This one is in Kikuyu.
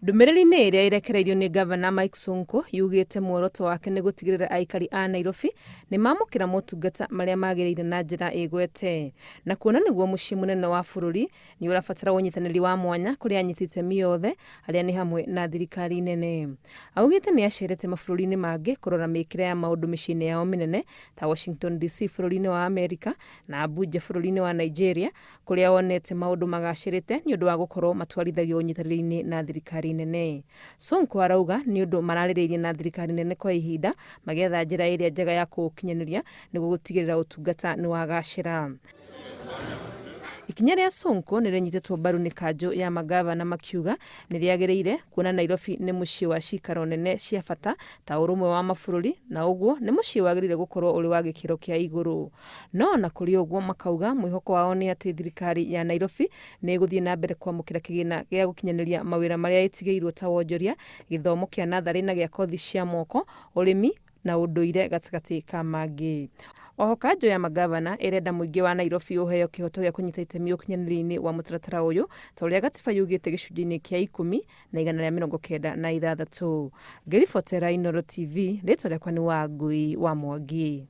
Ndũmĩrĩri-inĩ ĩrĩa ĩrekereirio nĩ Ngavana Mike Sonko yugĩte muoroto wake nĩ gũtigĩrĩra aikari a Nairobi nĩ mamũkĩra motungata marĩa magĩrĩire na njĩra ĩgwete. Na kuona nĩguo mũciĩ mũnene wa bũrũri, nĩ ũrabatara ũnyitanĩri wa mwanya kũrĩ anyiti itemi othe arĩa nĩ hamwe na thirikari nene. Augĩte nĩ acerete mabũrũri-inĩ mangĩ kũrora mĩkĩre ya maũndũ mĩciĩ-inĩ yao mĩnene ta Washington DC bũrũri-inĩ wa Amerika na Abuja bũrũri-inĩ wa Nigeria kũrĩa wonete maũndũ magacĩrĩte nĩ ũndũ wa gũkorwo matwarithagio ũnyitanĩri-inĩ na thirikari nene. Sonko arauga nĩ ũndũ mararĩrĩirie na thirikari nene kwa ihinda magĩetha njĩra ĩrĩa njega ya kũũkinyanĩria nĩguo gũtigĩrĩra ũtungata nĩ wagacĩra. Ikinya rĩa Sonko nĩ rĩnyitĩtwo mbaru nĩ kanjũ ya mangavana makiuga nĩ rĩagĩrĩire kuona Nairobi nĩ mũciĩ wa ciikaro nene cia bata ta ũrũmwe wa mabũrũri na ũguo nĩ mũciĩ wagĩrĩire gũkorwo ũrĩ wa gĩkĩro kĩa igũrũ. No ona kũrĩ ũguo makauga mwĩhoko wao nĩ atĩ thirikari ya Nairobi nĩ ĩgũthiĩ na mbere kwamũkĩra kĩgĩna gĩa gũkinyanĩria mawĩra marĩa ĩtigĩirwo ta wonjoria, gĩthomo kĩa natharĩ na gĩa kothi cia moko, ũrĩmi na ũndũire gatagatĩ ka mangĩ. Oho kanjũ ya mangavana ĩrenda mũingĩ wa Nairobi ũheo kĩhoto gĩa kũnyita itemi ũkinyanĩria-inĩ wa mũtaratara ũyũ ta ũrĩa gatiba yugĩte gĩcunjĩ-inĩ kĩa 10 na 196. Ngĩribotera Inooro TV, rĩtwa rĩakwa nĩ Wangui wa Mwangi.